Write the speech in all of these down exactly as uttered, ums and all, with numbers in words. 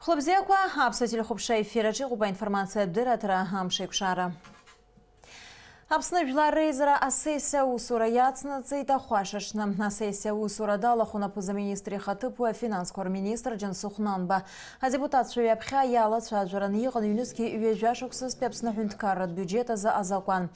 Хәлыбзиақәа, Аԥсуа телехәаԥшра ефир аҿы иҟоуп аинформациатә дырраҭара Амш еиқәшара. Аԥсны жәлар реизара асессиа аусура иацнаҵеит ахәашаҽны. Асессиа аусура далахәын аԥыза-министр ихаҭыԥуаҩ афинансқәа рминистр Џьансыхә Нанба. Адепутатцәа ҩаԥхьа иалацәажәараны иҟан ҩнызқьи ҩажәа шықәсазтәи Аԥсны аҳәынҭқарратә биуџьет азы азакәан.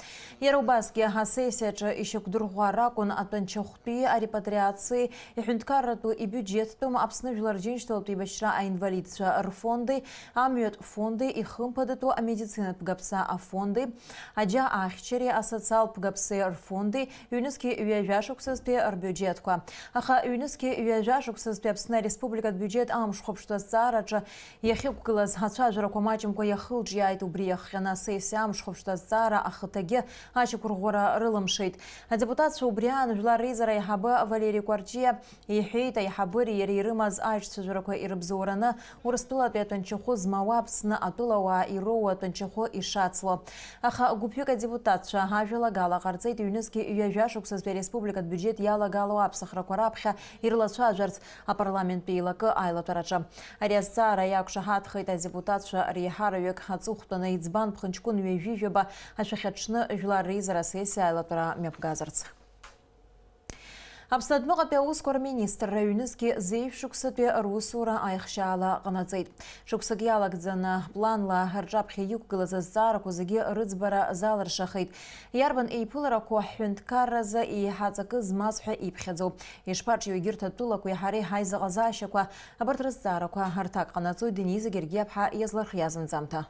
Иара убасгьы асессиаҿы ишьақәдырӷәӷәар акәын атәанчахәтәи арепатриациеи иҳәынҭқарратәу ибиуџьеттәым Аԥсны Жәлар Џьынџьтәылатә еибашьра аинвалидцәа рфонди, амҩатә фонди, ихымԥадатәу амедицинатә гаԥса афонди, аџьа ахьчареи асоциалтә гаԥсеи рфонди, ҩнызқьи ҩажәа шықәсазтәи рбиуџьетқәа. Аха ҩнызқьи ҩажәа шықәсазтәи Аԥсны Ареспубликатә биуџьет амш хәаԥштәы азҵаараҿы иахьықәгылаз ацәажәарақәа маҷымкәа иахылҿиааит, убри иахҟьаны асессиа амш хәаԥштәы азҵаара ахаҭагьы ашьақәырӷәӷәара рылымшеит. Адепутатцәа убри аан Жәлар реизара аиҳабы Валери Кәарҷиа иҳәеит, аиҳабыреи иареи ирымаз аиҿцәажәарақәа ирыбзоураны Урыстәылатәи атәанчахәы змауа Аԥсны атәылауаа ироуа атәанчахәы ишацло. Аха гәыԥҩык адепутатцәа ажәалагала ҟарҵеит ҩнызқьи ҩажәа шықәсазтәи ареспубликатә биуџьет иалагало аԥсахрақәа раԥхьа ирлацәажәарц апарламенттә еилакы аилатәараҿы. Ари азҵаара иақәшаҳаҭхеит адепутатцәа реиҳараҩык аҵыхәтәаны, иӡбан ԥхынҷкәын ҩажәи жәаба ашәахьаҽны Жәлар реизара асессиа аилатәара мҩаԥгазарц. Аԥсны адәныҟатәи аусқәа рминистрра ҩнызқьи зеижә шықәсатәи русура аихшьаала ҟанаҵеит. Шықәсык иалагӡаны планла рҿаԥхьа иқәгылаз азҵаарақәа зегьы рыӡбара залыршахеит. Иарбан еиԥыларақәоу ҳҳәынҭқарразы еиҳа ҵакы змаз ҳәа иԥхьаӡоу? Ишԥаҿио егьырҭ атәылақәеи ҳареи ҳаизыҟазаашьақәа? Абарҭ рызҵаарақәа рҭак ҟанаҵоит Дениза Гергиаԥҳа иазлырхиаз анҵамҭа.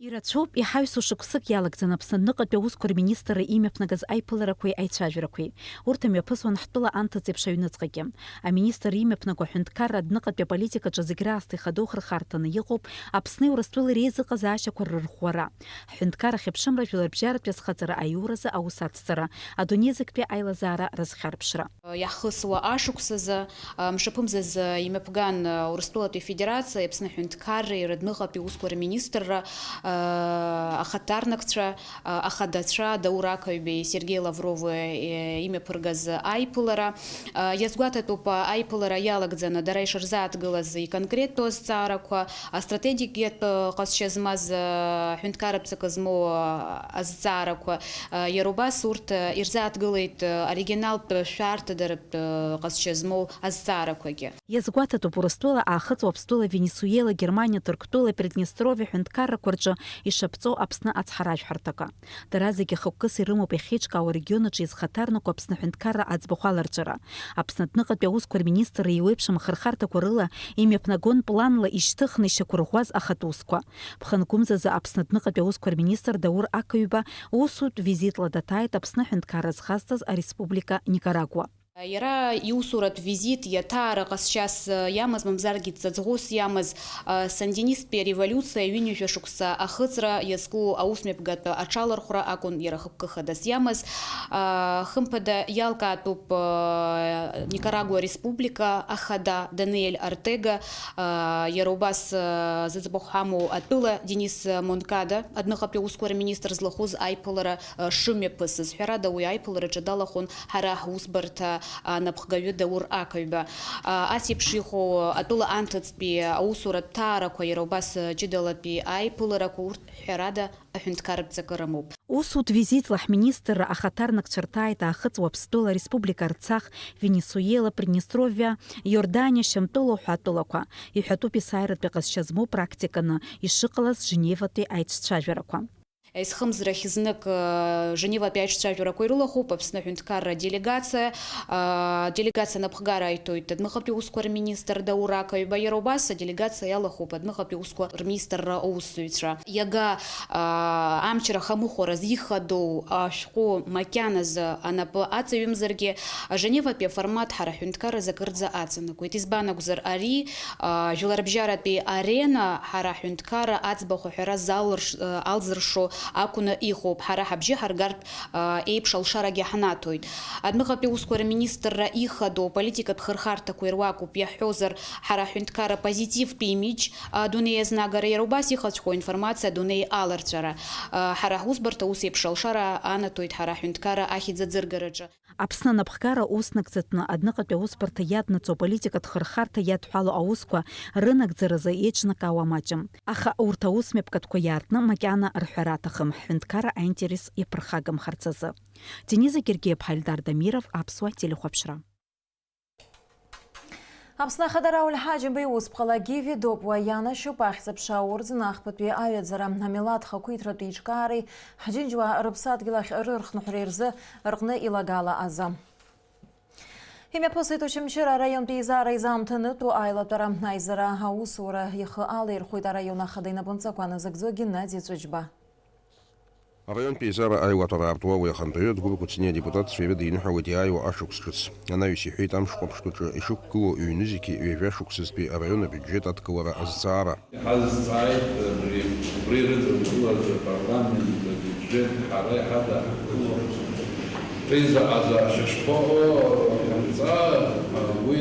Ирацәоуп иҳаҩсуа шықәсык иалагӡаны Аԥсны адәныҟатәи аусқәа рминистрра имҩаԥнагаз аиԥыларақәеи аицәажәарақәеи. Урҭ амҩаԥысуан ҳтәыла анҭыҵ еиԥш аҩныҵҟагьы. Аминистр имҩаԥнаго аҳәынҭқарра адәныҟатәи аполитикаҿы зегь раасҭа ихадоу хырхарҭаны иҟоуп Аԥсни Урыстәылеи реизыҟазаашьақәа рырӷәӷәара, ҳҳәынҭқарра ахьыԥшымра, жәларбжьаратәи азхаҵара аиуразы аус ацҵара, адунеи зегьтәи аилазаара рызхьарԥшра. Иаҳхысуа ашықәсазы, мшаԥымзазы имҩаԥган Урыстәылатәи Афедерациа, Аԥсны аҳәынҭқарреи рыдныҟатәи усқәа рминистрра ахаҭарнакцәа, ахадацәа Даур Ақаҩбеи Сергеи Лаврови имҩаԥыргаз аиԥылара. Иазгәаҭатәуп, аиԥылара иалагӡаны дара ишырзааҭгылаз иконкреттәу азҵаарақәа, астратегиатә ҟазшьа змаз, ҳәынҭқарратә ҵакы змоу азҵаарақәа, иара убас урҭ ирзааҭгылеит оригиналтә шәарҭадаратә ҟазшьа змоу азҵаарақәагьы. Иазгәаҭатәуп Урыстәыла, Аахыҵ Уаԥстәыла, Венесуела, Германиа, Ҭырқәтәыла, Приднестровиа ҳәынҭқаррақәа рҿы ишаԥҵоу Аԥсны ацҳаражәҳәарҭақәа. Дара зегьы хықәкыс ирымоуп иахьеиҿкаау арегион аҿы изхаҭарнаку Аԥсны аҳәынҭқарра аӡбахә аларҵәара. Аԥсны адәныҟатәи аусқәа рминистрра еиуеиԥшым ахырхарҭақәа рыла имҩаԥнагон планла ишьҭыхны ишьақәырӷәӷәаз ахатә усқәа. Ԥхынгәымзазы Аԥсны адәныҟатәи аусқәа рминистр Даур Ақаҩба усутә визитла даҭааит Аԥсны аҳәынҭқарра зхазҵаз ареспублика Никарагуа. Иара иусуратә визит иаҭаара ҟазшьас иамаз, мамзаргьы ҵаҵӷәыс иамаз, сандинисттәи ареволиуциа ҩынҩажәа шықәса ахыҵра иазку аусмҩаԥгатә аҽалархәра акәын иара хықәкы хадас иамаз. Хымԥада, иалкаатәуп Никарагуа Республика Ахада Даниель Ортега, иара убас зыӡбахә ҳамоу атәыла Денис Монкада адәныҟатәи аусқәа рминистр злахәыз аиԥылара шымҩаԥысыз. Ҳәарада, уи аиԥылараҿы далахәын ҳара ҳусбарҭа анапхгаҩы Даур Ақаҩба. Ас еиԥш иҟоу атәыла анҭыҵтәи аусуратә ҭаарақәа, иара убас ҷыдалатәи аиԥыларақәа, урҭ, ҳәарада, аҳәынҭқарратә ҵакы рымоуп. Усутә визитла ҳминистрра ахаҭарнакцәа рҭааит Аахыҵ Уаԥстәыла Республика Арцах, Венесуела, Приднестровиа, Иорданиа, Шьамтәыла уҳәа атәылақәа. Иҳәатәуп есааиратәи ҟазшьа змоу практиканы ишыҟалаз Женеватәи аиҿцәажәарақәа. Аизхымзрахь знык, э, Женеватәи аиҿцәажәарақәа ирылахәуп Аԥсны аҳәынҭқарра аделегациа. А, аделегациа анапхгара аиҭоит адәныҟатәи усқәа рминистр Даур Ақаҩба, иара убас аделегациа иалахәуп адәныҟатәи усқәа рминистрра аусзуҩцәа. Иага, а, амчра хамыхәараз ихадоу ашәҟәы макьаназы анапы аҵаҩымзаргьы, Женеватәи аформат ҳара ҳҳәынҭқарразы акырӡа аҵанакуеит. Избан акәзар, ари, а, жәларбжьаратәи арена ҳара ҳҳәынҭқарра аӡбахә аҳәара залырш-, а, алзыршо акәны иҟоуп. Ҳара ҳабжьы ҳаргартә, а, еиԥш алшарагьы ҳнаҭоит. Адәныҟатәи аусқәа рминистрра ихадоу аполитикатә хырхарҭақәа ируакуп, иаҳҳәозар, ҳара аҳәынҭқарра позитивтә имидж, а, адунеи азнагара, иара убас ихаҵәҟьоу аинформациа адунеи аларҵәара. А, ҳара ҳусбарҭа ус еиԥш алшара анаҭоит ҳара аҳәынҭқарра ахьӡ аӡыргараҿы. Аԥсны анапхгара ус нагӡатәны адәныҟатәи аусбарҭа иаднаҵо аполитикатә хырхарҭа иадҳәало аусқәа рынагӡаразы еиҿнакаауа маҷым. Аха урҭ аусмҩаԥгатәқәа иаартны макьана рҳәара аҭахым, ҳҳәынҭқарра аинтерес иаԥырхагамхарц азы. Дениза Гергиаԥҳа, Ельдар Дамиров, Аԥсуа телехәаԥшра. Аԥсны Ахада Рауль Ҳаџьымба иусԥҟала Гиви Доп уа ианашьоуп, ахьӡ-аԥша аурӡын ахԥатәи аҩаӡара, амилаҭ хақәиҭратә еиҿкаареи ҳџьынџьуаа рыԥсадгьыл ахь рырхынҳәреи рзы рҟны илагала азы. Имҩаԥысит Очамчыра араионтә еизара изаамҭанытәу аилатәара. Аизара аусура ихы алаирхәит араион ахада инапынҵақәа назыгӡо Геннади Ҵәыџьба. Араионтә еизара аилатәара аартуа уи ахантәаҩы Адгәыр Кәыҵниа адепутатцәа ирыдиныҳәалеит иааиуа ашықәс ҿыц. Анаҩс иҳәеит, амшхәаԥштәаҿы ишықәгылоу ҩ-нызқьи ҩажәа шықәсазтәи араион абиуџьет адкылара азҵаара. Иҳазҵааит абри, убри рыдыркылаз апарламент абиуџьет ҳара иҳадаҳкыло. Ҭеиза аза шышԥаҟоу ҳанҵа, уи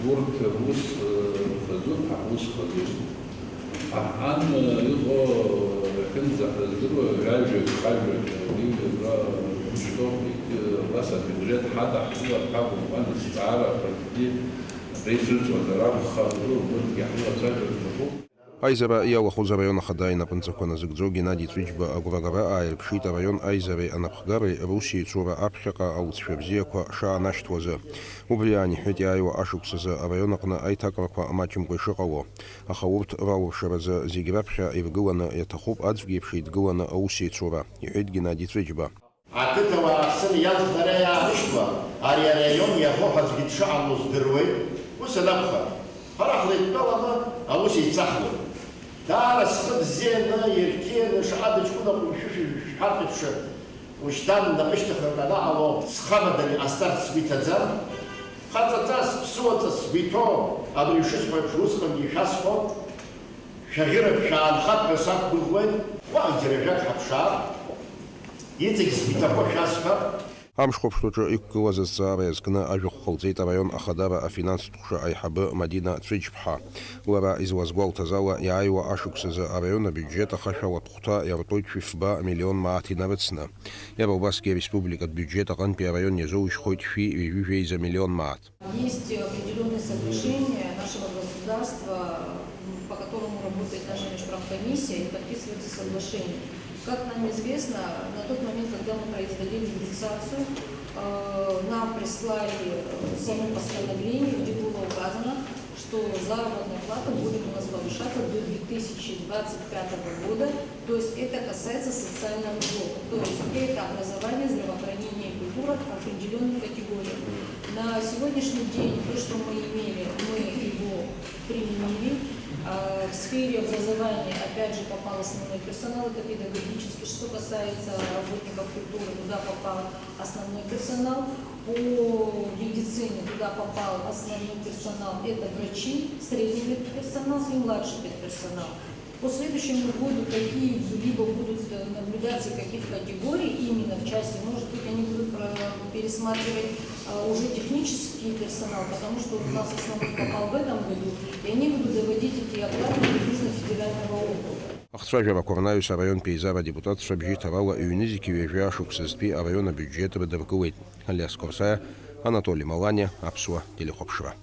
урҭ рус хазуп, ҳаус хазуп. Ҳан иҟоу иахьынӡаҳаздыруа ҩажәаҩык, хажәаҩык, ҩажәаҩык рышьҭоуп, егьи убас абиуџьет ҳадаҳкылар ҳәа акәымкәан, азҵаарақәа акгьы реицырҵуазар акәхап, урҭгьы ҳрылацәажәар рҭахуп. Аизара иалахәыз араион ахада инапынҵақәа назыгӡо Геннади Ҵәыџьба агәрагара ааирԥшит араион аизареи анапхгареи русеицура аԥхьаҟа ауцшәа бзиақәа шаанашьҭуазы. Убри аан иҳәеит иааиуа ашықәс азы араион аҟны аиҭакрақәа маҷымкәа ишыҟало. Аха урҭ ралуршаразы зегь раԥхьа иргыланы иаҭахуп аӡәк иеиԥш еидгыланы аусеицура, иҳәеит Геннади Ҵәыџьба. Ақыҭауаа Аԥсны иалхнара иаарышьҭуа, ари араион иаӷоу ҳәа аӡәгьы дшыҟамло здыруеит. Ус анакәха, ҳара ҳлеидтәаланы аус еицаҳлоит. Даара схы бзианы, ирқьианы, шаҟа дыҷкәына ҟәымшәышәи жәшәи шәҳәартә еиԥш, ушьҭан напышьҭыхрак анаҟало, схы амадан иҟасҵарц сгәы иҭаӡам. Хаҵаҵас, ԥсуаҵас сгәы иҭоу, абри ишысҳәо еиԥш усҟангьы ишәасҳәон. Шәаӷьырак шәаанхап ҳәа сақәгәыӷуеит, уаҟа џьара жәак ҳаԥшаап, иҵегь сгәы иҭахо шәасҳәап. Амшхәаԥштәаҿы иқәгылаз азҵаара иазкны ажәахә ҟалҵеит араион ахадара афинанстә ҟәша аиҳабы Мадина Цәыџьԥҳа. Лара излазгәалҭаз ала, иааиуа ашықәс азы араион абиуџьет ахашәалатә хәҭа иартуеит шәи фба миллион мааҭ инарыцны. Иара убасгьы ареспубликатә биуџьет аҟынтәи араион иазоужьхоит шәи ҩажәи жәеиза миллион мааҭ. Есть определённые соглашения нашего государства, м, по которому работает наша межправкомиссия и подписываются соглашения. Как нам известно, на тот момент, когда мы производили индексацию, э, нам прислали, э, само постановление, где было указано, что заработная плата будет у нас повышаться до две тысячи двадцать пятого года, то есть это касается социального блока, то есть это образование, здравоохранение и культура в определённых категориях. На сегодняшний день то, что мы имели, мы его применили. А, в сфере образования, опять же, попал основной персонал, это педагогический. Что касается работников культуры, туда попал основной персонал. По медицине туда попал основной персонал, это врачи, средний педперсонал и младший педперсонал. По следующему году какие-либо будут, э, наблюдаться, каких категорий именно в части, может быть, они будут, э, пересматривать, э, уже технический персонал, потому что у нас основной попал в этом году, и они будут доводить эти оплаты до нужно федерального округа. Ахцәажәарақәа рнаҩс араионтә еизара адепутатцәа бжьыҭарала ҩнызқьи ҩажәа шықәсазтәи араион абиуџьет рыдыркылеит. Алиас Корсаиа, Анатоли Маланиа, Аԥсуа телехәаԥшра.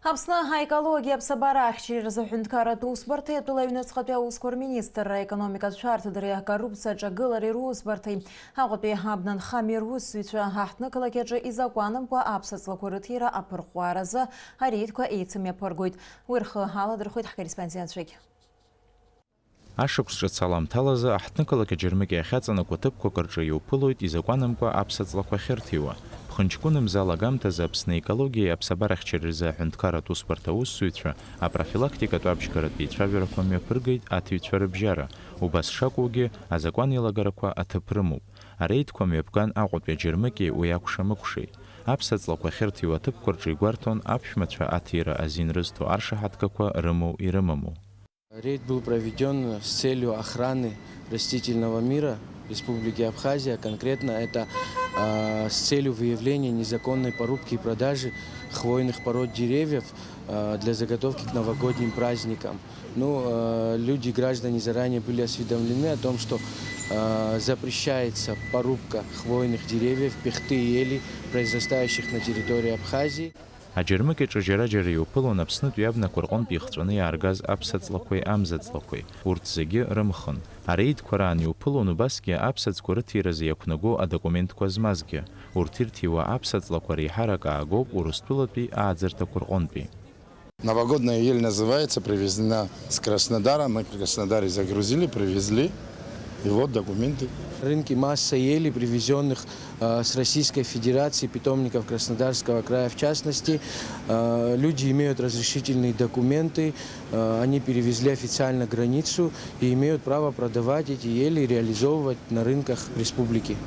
Аԥсны аекологиа аԥсабара ахьчареи рзы аҳәынҭқарратә усбарҭеи атәыла аҩныҵҟатәи аусқәа рминистрра, аекономикатә шәарҭадареи акоррупциа аҿагылареи русбарҭеи, Аҟәатәи абнанхамҩа русзуҩцәа аҳҭнықалақь аҿы изакәанымкәа аԥсаҵлақәа рыҭира аԥырҟәааразы ареидқәа еицымҩаԥыргоит. Уи рхы аладырхәеит ҳкорреспондентцәагь. Ашықәс ҿыц аламҭалазы аҳҭнықалақь аџьармыкьа иахьаҵанакуа ҭыԥқәак рҿы иуԥылоит изакәанымкәа аԥсаҵлақәа ахьырҭиуа. Ԥхынҷкәын мза алагамҭазы Аԥсны аекологиеи аԥсабарахьчареи рзы аҳәынҭқарратә усбарҭа аусзуҩцәа апрофилактикатә абжьгаратә еицәажәарақәа мҩаԥыргеит аҭыҩцәа рыбжьара. Убас шакәугьы, азакәан еилагарақәа аҭыԥ рымоуп. Ареидқәа мҩаԥган Аҟәатәи аџьармыкьеи уи акәша-мыкәшеи. Аԥсаҵлақәа ахьырҭиуа аҭыԥқәа рҿы игәарҭон аԥшәмацәа аҭира азин рызҭо аршаҳаҭгақәа рымоу ирымаму. Рейд был проведён с целью охраны растительного мира Республики Абхазия. Конкретно это, а, с целью выявления незаконной порубки и продажи хвойных пород деревьев, а, для заготовки к новогодним праздникам. Ну, а, люди, граждане заранее были осведомлены о том, что, а, запрещается порубка хвойных деревьев, пихты и ели, произрастающих на территории Абхазии. Аџьармыкьаҿы џьара-џьара иуԥылон Аԥснытәи абнақәа рҟынтә ихҵәаны иааргаз аԥсаҵлақәеи амзаҵлақәеи, урҭ зегьы рымхын. Ареидқәа раан иуԥылон убасгьы аԥсаҵқәа рыҭиразы иақәнаго адокументқәа змазгьы. Урҭ ирҭиуа аԥсаҵлақәа реиҳарак аагоуп Урыстәылатәи ааӡарҭақәа рҟынтәи. Новогодняя ель называется, привезена с Краснодара. Мы в Краснодаре загрузили, привезли. И вот документы. Рынки масса ели, привезённых, э, с Российской Федерации, питомников Краснодарского края в частности. Э, люди имеют разрешительные документы, э, они перевезли официально границу и имеют право продавать эти ели, реализовывать на рынках республики.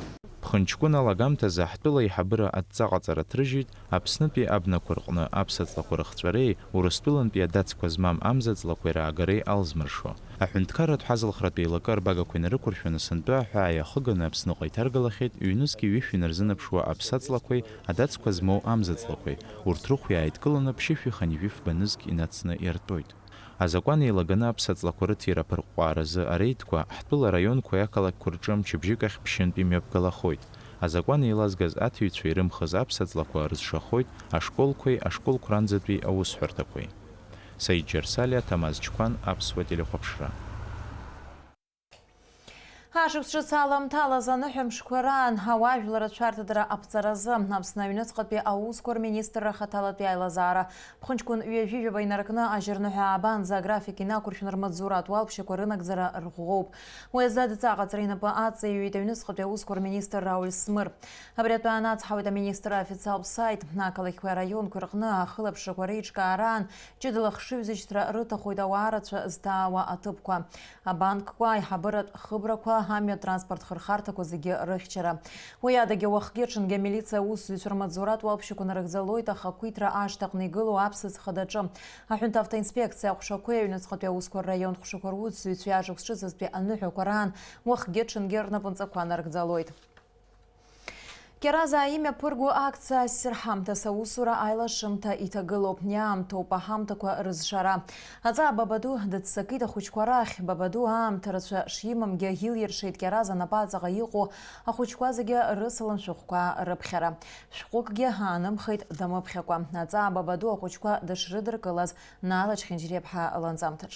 Ԥхынҷкәын алагамҭазы ҳтәыла аиҳабыра адҵаҟаҵара ҭрыжьит Аԥснытәи абнақәа рҟны аԥсаҵлақәа рыхҵәареи Урыстәылантәи адацқәа змам амзаҵлақәеи раагареи алзмыршо. Аҳәынҭқарратә ҳазалхратә еилакы арбагақәа инарықәыршәаны сынтәа аҳәаа иахыганы Аԥсныҟа иҭаргалахьеит ҩнызқьи ҩышәи инарзынаԥшуа аԥсаҵлақәеи адацқәа змоу амзаҵлақәеи, урҭ рыхә иааидкыланы ԥшьышәи хынҩажәи фба нызқь инацны иартәоит. Азакәан еилаганы аԥсаҵлақәа рыҭира аԥырҟәҟәааразы ареидқәа ҳтәыла араионқәеи ақалақьқәа рҿы мчыбжьык ахь ԥшьынтә имҩаԥгалахоит. Азакәан еилазгаз аҭыҩцәа ирымхыз аԥсаҵлақәа рызшахоит, ашколқәеи ашколқәранӡатәи аусҳәарҭақәеи. Саид Џьарсалиа, Ҭамаз Чқәан, Аԥсуа телехәаԥшра. Ашықәс ҿыц аламҭалаз аныҳәамшқәа раан ауаажәлар рацәа рҭыдра аԥҵаразы Аԥсны аҩныҵҟатәи аусқәа рминистрра хаҭалатәи аилазаара ԥхынҷкәын ҩажәи жәаба инаркны ажьырныҳәа аабанӡа аграфик инақәыршәны рмаҵзуратә уалԥшьақәа рынагӡара рӷәӷәоуп. Уи азы адҵа аҟаҵара инапы аҵаиҩит аҩныҵҟатәи аусқәа рминистр Рауль Смыр. Абри атәы анацҳауеит аминистрра аофициалтә сайт. Ақалақьқәеи араионқәеи рҟны ахылаԥшрақәа реиҿкаараан ҷыдала хшыҩзышьҭра рыҭахоит ауаа рацәа зҭаауа аҭыԥқәа. Абанкқәа, аиҳабыратә хыбрақәа, амҩа транспорт хырхарҭақәа зегьы рыхьчара. Уи адагьы уахгьы-ҽынгьы амилициа аусзуҩцәа рмаҵзуратә уалԥшьақәа нарыгӡалоит ахақәиҭра ашҭаҟны игылоу аԥсыӡ хадаҿы. Аҳәынҭавтоинспекциа аҟәшақәеи аҩныҵҟатәи аусқәа рраион ҟәшақәа русзуҩцәеи ашықәс ҿыцызтәи аныҳәақәа раан уахгьы-ҽынгьы рнапынҵақәа нарыгӡалоит. Кьаразаа имҩаԥырго акциа Ассир ҳамҭас аусура аилашымҭа иҭагылоуп, иаамҭоуп аҳамҭақәа рызшара. Аҵаа Бабаду дыццакит ахәыҷқәа рахь. Бабаду аамҭа рацәа шимамгьы илиршеит Кьараза напаҵаҟа иҟоу ахәыҷқәа зегьы рысалам шәҟәқәа рыԥхьара. Шәҟәыкгьы аанымхеит дамыԥхьакәа. Аҵаа Бабаду ахәыҷқәа дышрыдыркылаз Наала Чхьынџьариаԥҳа ланҵамҭаҿ.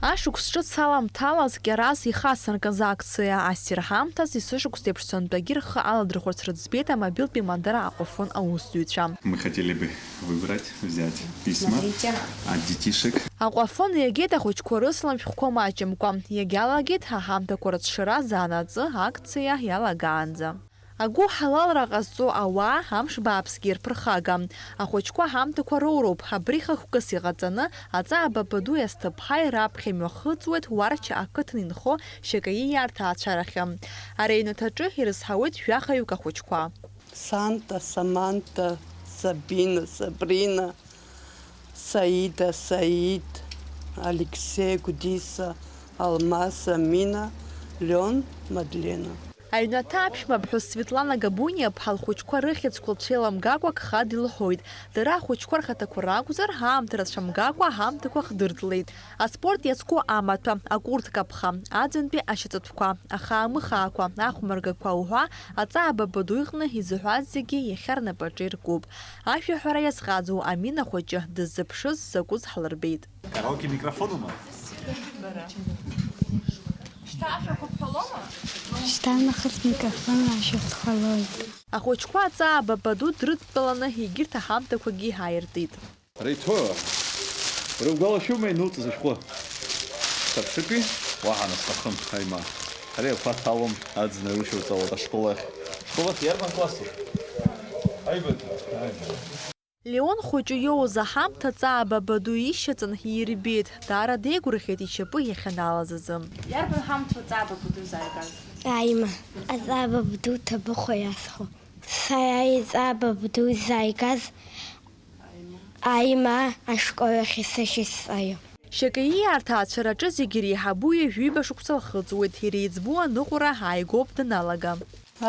Ашықәс ҿыц аламҭалаз Кьараз ихасыркыз акциа Ассир ҳамҭас есышықәсеиԥш сынтәагьы рхы аладырхәырц рыӡбеит амобилтәи Мадара Аҟәафон аусзуҩцәа. Мы хотели бы выбрать, взять письма Смотрите. От детишек. Аҟәафон иагеит ахәыҷқәа рысалам шәҟәқәа маҷымкәа. Иагьалагеит ҳамҭақәа рыцәшара заанаҵы акциа иалагаанӡа. Агәыҳалалра ҟазҵо ауаа амш бааԥсгьы ирԥырхагам. Ахәыҷқәа ҳамҭақәа роуроуп, абри хықәкыс иҟаҵаны, Аҵаа Бабаду иасҭыԥҳаи раԥхьа имҩахыҵуеит Уарча ақыҭан инхо Шьакаииаа рҭаацәарахьы. Ари аҩнаҭаҿы ирызҳауеит жәахаҩык ахәыҷқәа. Санта, Саманта, Сабина, Сабрина, Саида, Саид, Алексей, Гәдиса, Алмас, Амина, Леон, Мадлена. Аҩнаҭа аԥшәма ԥҳәыс Светлана Габуниа-ԥҳа лхәыҷқәа рыхьӡқәа лцәеиламгакәа гха дылҳәоит. Дара ахәыҷқәа рхаҭақәа ракәзар, аамҭа рацәамгакәа аҳамҭақәа хдыртлеит. Аспорт иазку амаҭәа, акурҭка ԥха, аӡынтәи ашьаҵатәқәа, ахаамыхаақәа, ахәмаргақәа уҳәа Аҵаа Бабаду иҟны изыҳәаз зегьы иахьа рнапаҿы иркуп. Ашәаҳәара иазҟазоу Амина хәыҷы дыззыԥшыз закәыз ҳлырбеит. Караоке микрофон ума? Шьҭа ашәақәа бҳәалома? Шьҭа нахыс микрофон ашәа сҳәалоит. Ахәыҷқәа Аҵаа Бабаду дрыдтәаланы егьырҭ аҳамҭақәагьы иҳаиртит. Реиҭо рыгәалашәома инуҵаз ашәҟәы? Саԥшыпи? Уаҳа насҭахым, аима. Ари ақәа ҭалом, аӡынра рышьауҵалоит ашкол ахь. Ашкол ахь иарбан классу? Аибадоу, аибадоу. Леон хәыҷы иоуз аҳамҭа Аҵаа Бабаду ишьаҵан ирбеит, даара деигәырӷьеит ишьапы иахьаналаз азы. Иарбан ҳамҭоу Аҵаа Бабаду изааигаз? Аима, Аҵаа Бабаду ҭабыхәа иасхо. Сара Аҵаа Бабаду изааигаз Аима ашкол ахь исышьҭаҩу. Шьакаииаа рҭаацәараҿы зегьы иреиҳабу ҩажәиба шықәса лхыҵуеит, иреиҵбу аныҟәара ааигәоуп даналага.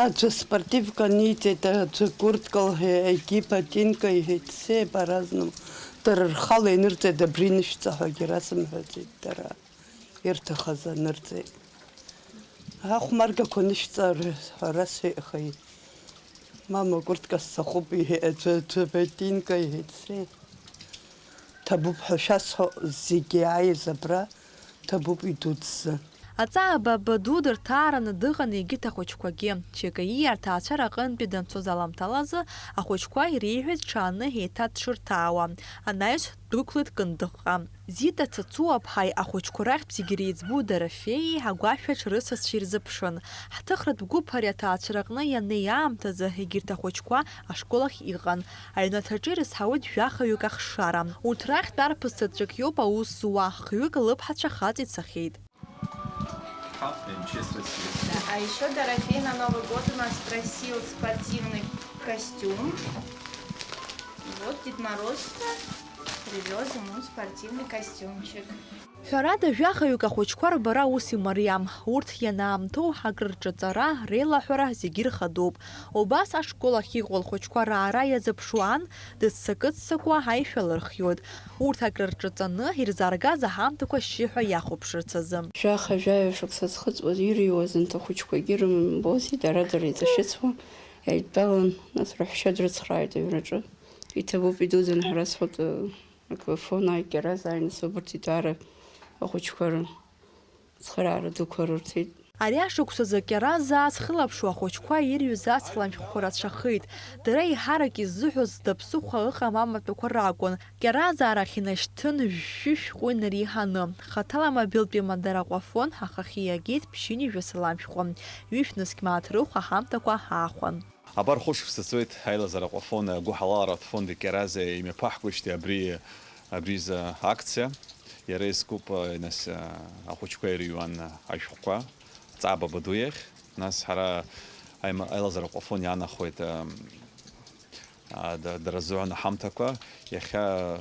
Аӡәы спортивка ниҵеит, аӡәы куртка лҳәеит, егьи ботинка иҳәеит, все по-разному. Дара рхала инырҵеит, абри нышәҵа ҳәагьы расымҳәаӡеит дара. Ирҭахыз анырҵеит. Ахәмаргақәа нышәҵа ҳәа расҳәеит, аха мама куртка сҭахуп иҳәеит, аӡәы, аӡәы ботинка иҳәеит, все. Ҭабуп ҳәа шәасҳәо, зегьы иааиз абра ҭабуп идуӡӡа. Аҵаа Бабаду дырҭаараны дыҟан егьырҭ ахәыҷқәагьы. Шьакаииаа рҭаацәара аҟынтәи данцоз аламҭалазы ахәыҷқәа иреиҳәеит ҽааны еиҭа дшырҭаауа. Анаҩс ддәықәлеит Кындыӷҟа. Зита Цацуаԥҳаи ахәыҷқәа рахьтә зегьы иреиҵбу Дорофеии агәашәаҿ рысасцәа ирзыԥшын. Ҳҭыхратә гәыԥ ари аҭаацәараҟны ианнеи аамҭазы егьырҭ ахәыҷқәа ашкол ахь иҟан. Аҩнаҭаҿы ирызҳауеит жәахаҩык ахшара. Урҭ рахьтә арԥыс заҵәык иоуп аус зуа, хҩык лыԥҳацәа хаҵа ицахьеит. Да, а ещё Дорофей на Новый год у нас просил спортивный костюм. И вот Дед Мороз привёз ему спортивный костюмчик. Ҳәарада, жәахаҩык ахәыҷқәа рбара ус имариам. Урҭ ианаамҭоу акрырҿаҵара, реилаҳәара зегьы рхадоуп. Убас ашкол ахь иҟоу лхәыҷқәа раара иазыԥшу ан дыццакы-ццакуа аишәа лырхиоит. Урҭ акрырҿаҵаны, ирзааргаз аҳамҭақәа ашьшьыҳәа иахәаԥшырц азы. Жәаха-жәаҩа шықәса зхыҵуаз ирыҩуаз анҭ ахәыҷқәагьы рымбози, дара-дара еиҵашьыцуа иааидтәалан, нас раҳәшьа дрыцхрааит аҩраҿы. Иҭабуп, идуӡӡан ҳәа расҳәоит, аквафон, акьараз, аиныс убарҭ идара ахәыҷқәа рыцхыраара дуқәа рырҭеит. Ари ашықәсазы Кьаразаа зхылаԥшуа ахәыҷқәа ирҩыз асалам шәҟәқәа рацәахеит. Дара еиҳарак иззыҳәоз зда ԥсыхәа ыҟам амаҭәақәа ракәын. Кьаразаа рахь инашьҭын жәшәи шәҟәи нареиҳаны. Хаҭала мобилтәи амадара аквафон ахахьы иагеит ԥшьынҩажәа салам шәҟәы. Ҩышә нызқь мааҭ рыхә аҳамҭақәа аахәан. Абар хәышықәса ҵуеит аилазара аквафон, агәыҳалалратә фонд Кьаразаа имҩаԥаҳгоижьҭеи абри, абри изы акциа. Иара иазкуп, нас, ахәыҷқәа ирыҩуан ашәҟәқәа Ҵаа Бабаду иахь. Нас ҳара аима-, аилазара аквафон иаанахуеит, а, а, да-, дара рзыҳәан аҳамҭақәа. Иахьа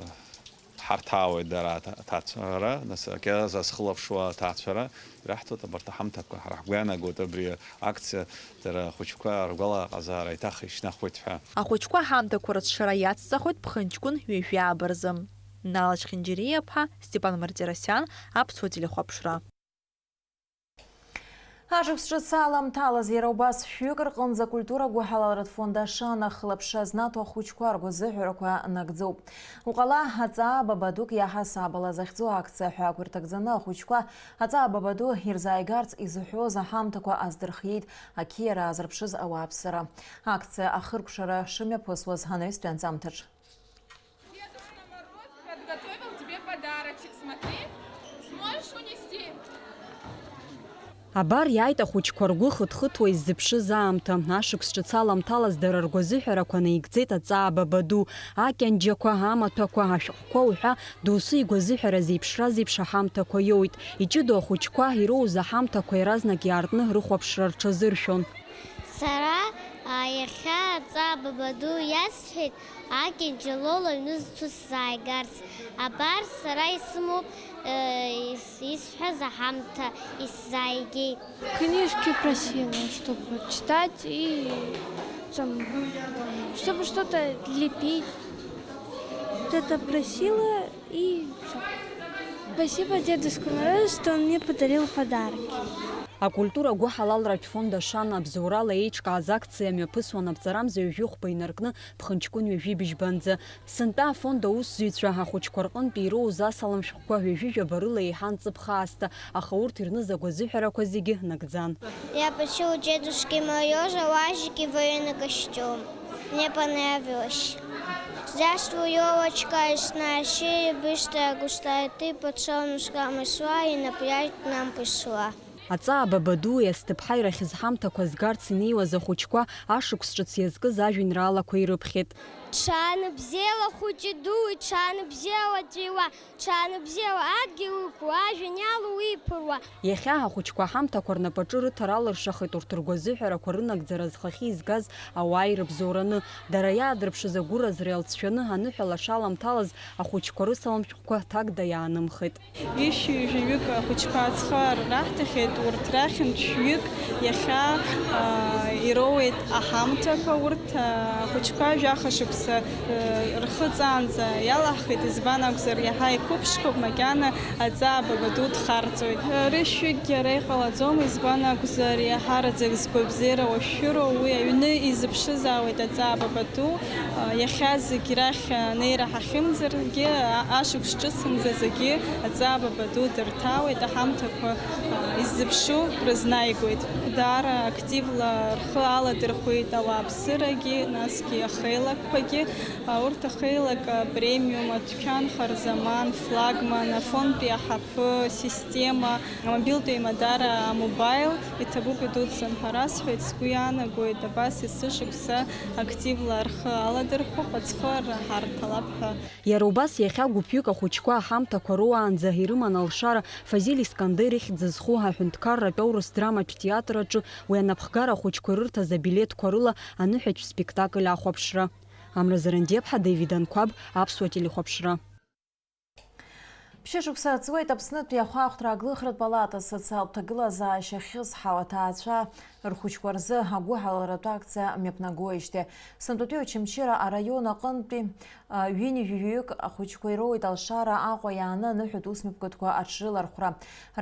ҳарҭаауеит дара аҭа-, аҭаацәара, нас Кьаразаа зхылаԥшуа аҭаацәара ираҳҭоит абарҭ аҳамҭақәа. Ҳара ҳгәы иаанагоит абри акциа дара ахәыҷқәа ргәалаҟазаара еиҭах ишьҭнахуеит ҳәа. Ахәыҷқәа аҳамҭақәа рыцәшара иацҵахоит ԥхынҷкәын ҩажәи ааба рзы. Нала Чхинџьариа-ԥҳа, Степан Мартиросиан, Аԥсуа телехәаԥшра. Ашықәс ҿыц аламҭалаз иара убас шәҩык рҟынӡа акультура гәыҳалалратә фонд Ашана ахылаԥшра знаҭо ахәыҷқәа ргәазыҳәарақәа нагӡоуп. Уҟала аҵаа Бабадук иаҳасабала захьӡу акциа ҳәа ақәирҭагӡаны ахәыҷқәа аҵаа Бабаду ирзааигарц изыҳәоз аҳамҭақәа аздырхиеит ақьиара аазырԥшыз ауааԥсыра. Акциа ахыркәшара шымҩаԥысуаз анаҩстәи анҵамҭаҿ. Дедушка Мороз подготовил тебе подарочек, смотри, сможешь унести? Абар иааит ахәыҷқәа ргәы хыҭхыҭуа иззыԥшыз аамҭа. Ашықәс ҿыц аламҭалаз дара ргәазыҳәарақәа наигӡеит аҵаа Бабаду, акьанџьақәа, амаҭәақәа, ашәҟәқәа уҳәа, доусы игәазыҳәара зеиԥшраз еиԥш аҳамҭақәа иоуит. Иҷыдоу ахәыҷқәа ироуз аҳамҭақәа иаразнак иаартны рыхәаԥшра рҽазыршәон. Сара, а, иахьа аҵаа Бабаду иасҳәеит, акьанџьа Лола аҩны зцу сзааигарц. Абар, сара исымоуп, э, ис-, исҳәаз аҳамҭа, исзааигеит. Книжки просила, чтобы читать и там, чтобы что-то лепить. Вот это просила и всё. Спасибо Дедушке Морозу, что он мне подарил подарки. Акультура гәыҳалалратә фонд Ашана абзоурала еиҿкааз акциа мҩаԥысуан аԥҵарамза ҩажәи хәба инаркны ԥхынҷкәын ҩажәи быжьбанӡа. Сынтәа афонд аусзуҩцәа ахәыҷқәа рҟынтә ироуз асалам шәҟәқәа ҩажәи жәаба рыла еиҳан ҵыԥх аасҭа, аха урҭ ирныз агәазыҳәарақәа зегьы нагӡан. Я пошил у дедушки Мороза уазик и военный костюм. Мне понравилось. Здравствуй, ёлочка, лесная, серебристая, густая, ты под солнышком росла и на пляж к нам пришла. Аҵаа Бабадуи Асҭыԥҳаи рахь зҳамҭақәа згарц инеиуаз ахәыҷқәа ашықәс ҿыц иазкыз ажәеинраалақәа ирыԥхьеит. Ҽаанбзиала, хәыҷи-дуи, ҽаанбзиала, ҵәиуа, ҽаанбзиала, адгьыл ықәу, ажәҩан иалоу иԥыруа. Иахьа ахәыҷқәа аҳамҭақәа рнапаҿы рыҭара алыршахеит урҭ ргәазыҳәарақәа рынагӡара зхахьы изгаз ауаа ирыбзоураны. Дара иаадырԥшыз агәыразра иалҵшәаны аныҳәа лаша аламҭалаз ахәыҷқәа рысалам шәҟәқәа ҭакда иаанымхеит. Ҩышәи жәаҩык ахәыҷқәа аҵхы раҳҭахьеит, урҭ рахьынтә шәҩык иахьа, аа, ироуеит аҳамҭақәа, урҭ, аа, ахәыҷқәа жәаха шықәса, э, рхыҵаанӡа иалаҳхит, избан акәзар, иаҳа иқәыԥшқоуп, макьана аҵаа Бабаду дхарҵоит. Рышәҩыкгьы ара иҟалаӡом, избан акәзар, иаҳараӡак згәабзиара уашәшәыроу уи аҩны изыԥшызаауеит аҵаа Бабаду. Иахьа зегь рахь анеира ҳахьымӡаргьы, а-, ашықәс ҿыцынӡа зегьы аҵаа Бабаду дырҭаауеит, аҳамҭақәа, а, иззыԥшу рызнааигоит. Даара активла рхы аладырхәеит ауааԥсырагьы, насгьы ахеилакқәагьы. А, урҭ ахеилак, а, премиум, адәқьан Харзаман, флагман, Афонтәи аҳаԥы, система, амобилтә еимадара, амобаил. Иҭабуп идуӡӡан ҳәа расҳәеит, сгәы иаанагоит, абас есышықәса активла рхы аладырхәып, аҵхы раҳарҭалап ҳәа. Иара убас иахьа гәыԥҩык ахәыҷқәа аҳамҭақәа роуаанӡа ирыман алшара Фазиль Искандер ихьӡ зху аҳәынҭқарратә аурыс драматә театр аҿы уи анапхгара ахәыҷқәа ирырҭаз абилеҭқәа рыла аныҳәатә спектакль ахәаԥшра. Амра Зарандиаԥҳа, Давид Анқәаб, Аԥсуа телехәаԥшра. Ԥшьышықәса ҵуеит Аԥснытәи ахәаахәҭра аглыхратә палата асоциалтә ҭагылазаашьа ахьызҳау аҭаацәа рхәыҷқәа рзы агәыҳалалратә акциа мҩаԥнагоижьҭеи. Сынтәатәи Очамчыра араион аҟынтәи, а, ҩынҩажәаҩык ахәыҷқәа ироуеит алшара Аҟәа иааны аныҳәатә усмҩаԥгатәқәа аҽрылархәра.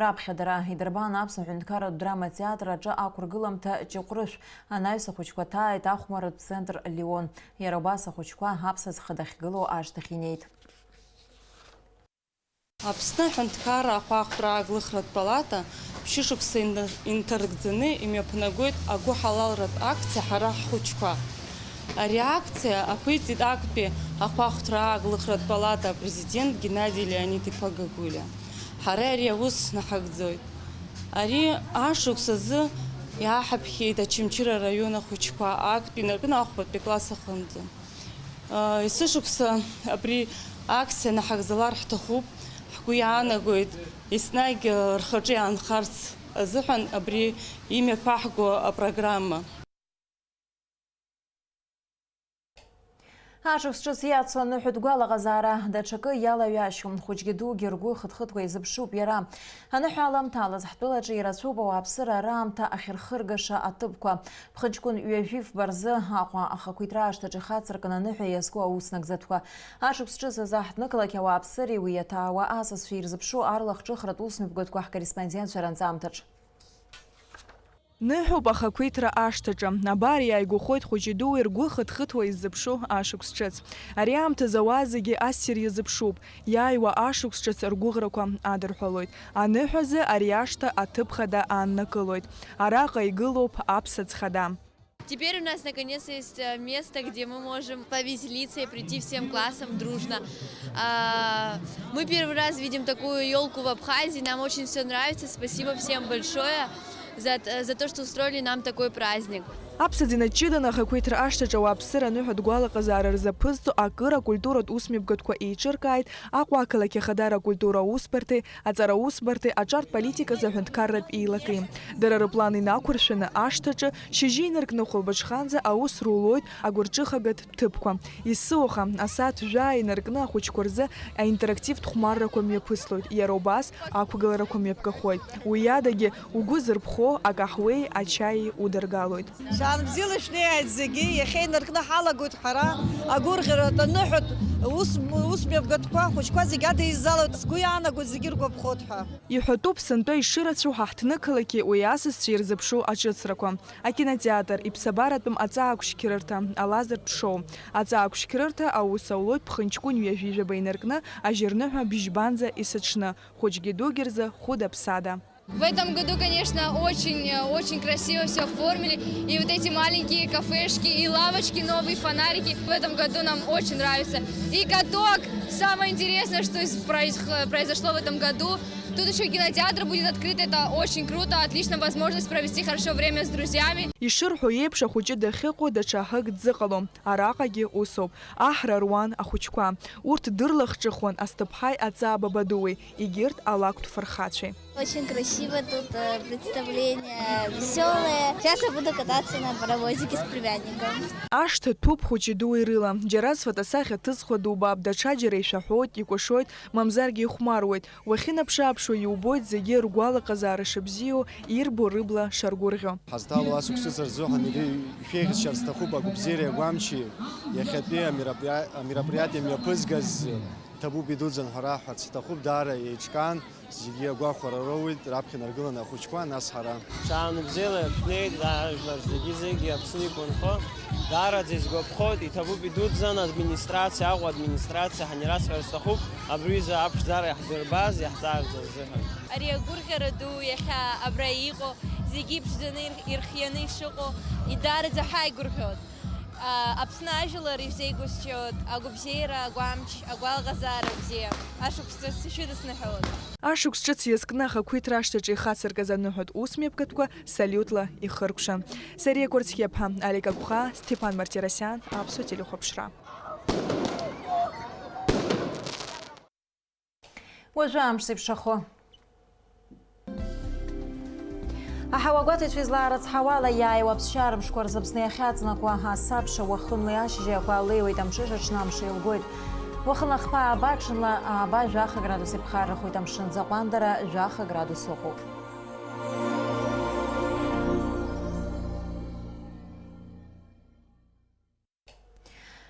Раԥхьа дара идырбан Аԥсуа ҳәынҭқарратә драма театр аҿы ақәыргыламҭа Ҷыҟәрышә анаҩс ахәыҷқәа ҭааит ахәмарратә центр Леон. Иара убас ахәыҷқәа аԥсаӡ хада ахьгылоу ашҭахь инеит. Аԥсны аҳәынҭқарра ахәаахәҭра ааглыхратә палата ԥшьышықәса ин-, инҭарыгӡаны имҩаԥнагоит агәыҳалалратә акциа Ҳара ҳхәыҷқәа. Ари акциа ақәиҵеит актәи ахәаахәҭра ааглыхратә палата апрезидент Геннади Леонид-иԥа Гагулиа. Ҳара ари аус наҳагӡоит. Ари ашықәс азы иааҳаԥхьеит Очамчыра араион ахәыҷқәа актәи инаркны ахәбатәи класс аҟынӡа. Есышықәса абри акциа наҳагӡалар ҳҭахуп. Ҳгәы иаанагоит, еснагь рхаҿы иаанхарц азыҳәан абри имҩаԥаҳго апрограмма. Ашықәс ҿыц иацу аныҳәатә гәалаҟазаара даҽакы иалаҩашьом. Хәыҷгьы дугьы ргәы хыҭхыҭуа изыԥшуп иара. Аныҳәа аламҭалаз ҳтәылаҿы ирацәоуп ауааԥсыра раамҭа ахьырхыргаша аҭыԥқәа. Ԥхынҷкәын ҩажәи фба рзы Аҟәа ахақәиҭра ашҭаҿы ихацыркын аныҳәа иазку аус нагӡатәқәа. Ашықәс ҿыц азы ҳҭнықалақь ауааԥсыреи уи иаҭаауа асасцәеи ирзыԥшу арлахҿыхратә усмҩаԥгатәқәа ҳкорреспондентцәа ранҵамҭаҿ. Ныҳәоуп ахақәиҭра ашҭаҿы. Абар иааигәахоит хәыҷи-дуи ргәы хыҭхыҭуа иззыԥшу ашықәс ҿыц. Ари аамҭазы ауаа зегьы ассир иазыԥшуп. Иааиуа ашықәс ҿыц ргәыӷрақәа адырҳәалоит. Аныҳәазы ари ашҭа аҭыԥ хада ааннакылоит. Араҟа игылоуп аԥсаӡ хада. Теперь у нас наконец-то есть, э, место, где мы можем повеселиться и прийти всем классом дружно. А, мы первый раз видим такую ёлку в Абхазии, нам очень всё нравится, спасибо всем большое за т-, за то, что устроили нам такой праздник. Аԥсаӡ инаҷҷыданы ахақәиҭра ашҭаҿы ауааԥсыра аныҳәатә гәалаҟазаара рзаԥызҵо акыр акультуратә усмҩаԥгатәқәа еиҿыркааит Аҟәа ақалақь ахадара акультура аусбарҭеи аҵара усбарҭеи аҿартә политиказы аҳәынҭқарратә еилаки. Дара рыплан инақәыршәаны ашҭаҿы шьыжьы инаркны хәылбыҽханӡа аус рулоит агәырҿыхагатә ҭыԥқәа. Есыуаха, асааҭ жәаа инаркны ахәыҷқәа рзы аинтерактивтә хәмаррақәа мҩаԥыслоит, иара убас ақәгыларақәа мҩаԥгахоит. Уи адагьы, угәы зырԥхо акаҳуеи ачаи удыргалоит. Шаанбзиала шәнеиааит зегьы, иахьа инаркны ҳалагоит ҳара агәырӷьаратә аныҳәатә ус, ус мҩаԥгатәқәа ахәыҷқәа зегьы адеизалоит, сгәы иаанагоит зегьы ргәаԥхоит ҳәа. Иҳәатәуп сынтәа ишырацәоу ҳа ҳҭнықалақьи уи асасцәа ирзыԥшу аҿыцрақәа. Акинотеатр, иԥсабаратәым аҵаа ақәшьқьрырҭа, алазертә шоу. Аҵаа ақәшьқьрырҭа аус аулоит ԥхынҷкәын ҩажәи жәаба инаркны ажьырныҳәа бжьбанӡа есыҽны, хәыҷгьы дугьы рзы хәыда-ԥсада. В этом году, конечно, очень, э, очень красиво всё оформили. И вот эти маленькие кафешки, и лавочки, новые фонарики. В этом году нам очень нравится. И каток. Самое интересное, что из-, произ-, произошло в этом году, Тут еще кинотеатр будет открыт, это очень круто, отличная возможность провести хорошо время с друзьями. Ишырҳәо еиԥш, ахәыҷы дахьыҟоу даҽа ҳәак дзыҟалом. Араҟагьы усоуп. Аҳра руан ахәыҷқәа. Урҭ дырлахҿыхуан асҭыԥҳаи аҵаа бабадуи, егьырҭ алакәтә фырхацәеи. Очень красиво тут, э, представление веселое. Сейчас я буду кататься на паровозике с племянником. Ашҭа ҭәуп хәыҷи дуи рыла. Џьара зфотосахьа ҭызхуа дубап, даҽаџьара ишәаҳәоит, икәашоит, мамзаргьы ихәмаруеит. Уахьынаԥшы-ааԥшуа иубоит зегьы ргәалаҟазаара шыбзиоу, ирбо рыбла шаргәырӷьо. Ҳазҭало асықәсыцра рзыҳәан ири-, ишәеиӷьысшьар сҭахуп агәабзиареи агәамчи. Иахьатәи амероприа-, амероприатиа мҩаԥызгаз ҭабуп идуӡӡан ҳәа раҳҳәарц сҭахуп, даара еиҿкаан, зегьы агәахәара роуеит, раԥхьа инаргыланы ахәыҷқәа, нас ҳара. Ҽаанбзиала шәнеит, ажәлар зегьы-зегьы Аԥсны иқәынхо, даараӡа исгәаԥхоит, иҭабуп идуӡӡан администрациа, Аҟәа администрациа ҳанирасҳәар сҭахуп, абри аҩыза аԥшӡара иаҳдырбаз, иаҳҵаарц рзыҳәан. Ари агәырӷьара ду иахьа абра иҟоу зегьы иԥшӡаны ир-, ирхианы ишыҟоу, идараӡа ҳаигәырӷьоит. А, Аԥсны ажәлар ирзеигәышьоит агәабзиара, агәамч, агәалаҟазаара бзиа. Ашықәс ҿыц ишәыдысныҳәалоит. Ашықәс ҿыц иазкны ахақәиҭра ашҭаҿы ихацыркыз аныҳәатә усмҩаԥгатәқәа салиутла ихыркәшан. Сариа Кәарцхиаԥҳа, Алик Агәхаа, Стефан Мартиросиан, Аԥсуа телехәаԥшра. Уажәы амш зеиԥшрахо. Аҳауагәаҭаҩцәа излаарыцҳауала, иааиуа аԥсшьара мшқәа рзы Аԥсны иахьаҵнакуа асабша уахынлеи ашьыжьи акәа леиуеит, амҽыша аҽны амш еилгоит. Уахынла хԥа ааба, ҽынла ааба, жәаха градус иԥхаррахоит, амшын аӡы аҟәандара жәаха градус ыҟоуп.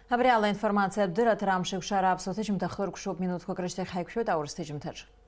Абри ала аинформациатә дырраҭара амш еиқәшара аԥсуа ҭыжьымҭа хыркәшоуп, минуҭқәак рышьҭахь ҳаиқәшәоит аурыс ҭыжьымҭаҿ.